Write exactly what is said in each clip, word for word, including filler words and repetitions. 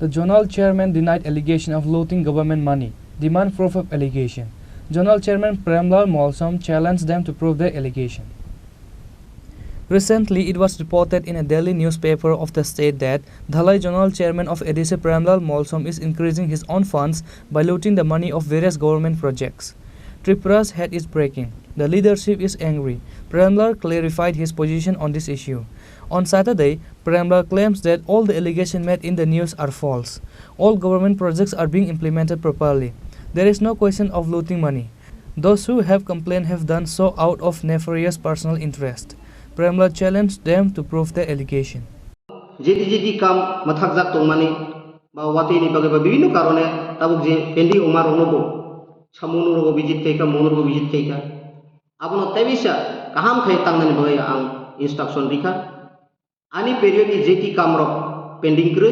The zonal chairman denied allegation of looting government money. Demand proof of allegation. Zonal chairman Premlal Molsom challenged them to prove their allegation. Recently, it was reported in a daily newspaper of the state that Dhalai zonal chairman of A D C Premlal Molsom is increasing his own funds by looting the money of various government projects. Tripura's head is breaking. The leadership is angry. Premlal clarified his position on this issue. On Saturday, Premlal claims that all the allegations made in the news are false. All government projects are being implemented properly. There is no question of looting money. Those who have complained have done so out of nefarious personal interest. Premlal challenged them to prove their allegation. Jeti jeti kam mathakjak tongmani ba watwi ni bagwi ba bibinno karone tabuk je pending wngma rokno bo samung norogo visit khaikha, mung norogo visit khaikha. Abono tebisa kaham khai tangnani bagwi ang instruction rikha. Ani period ni jeti kam rok pending kwrwi.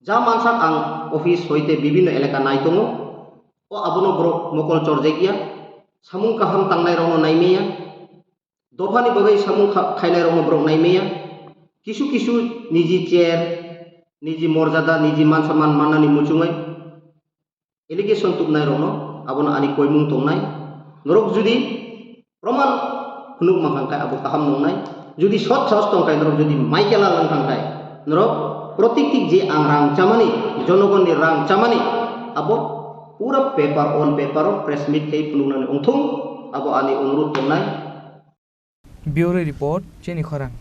Ja mansak ang office hoite bibinno elaka nai tongo. O abono borok mokol chorjak ya. Samung kaham tangnai rokno nai maya. Dophani bagwi samung kha-, khainai rokno borok nai maya. Kisu kisu niji chair, niji morjada, niji mansaman mannani muchungwi allegation tubnai rokno abono ani koimung tongnai. Norok judi proman phunuk mankha khe abo kaham nongnai. Judi sot sahos tongkha norok judi Michael Al wngkha khe norok protiktik je ang rang chamani, jonogonni rang chamani abo pura paper on paper o press meet khai phunuknani ongthung abo ani onurudh tongnai. Bureau Report, Chini Khorang.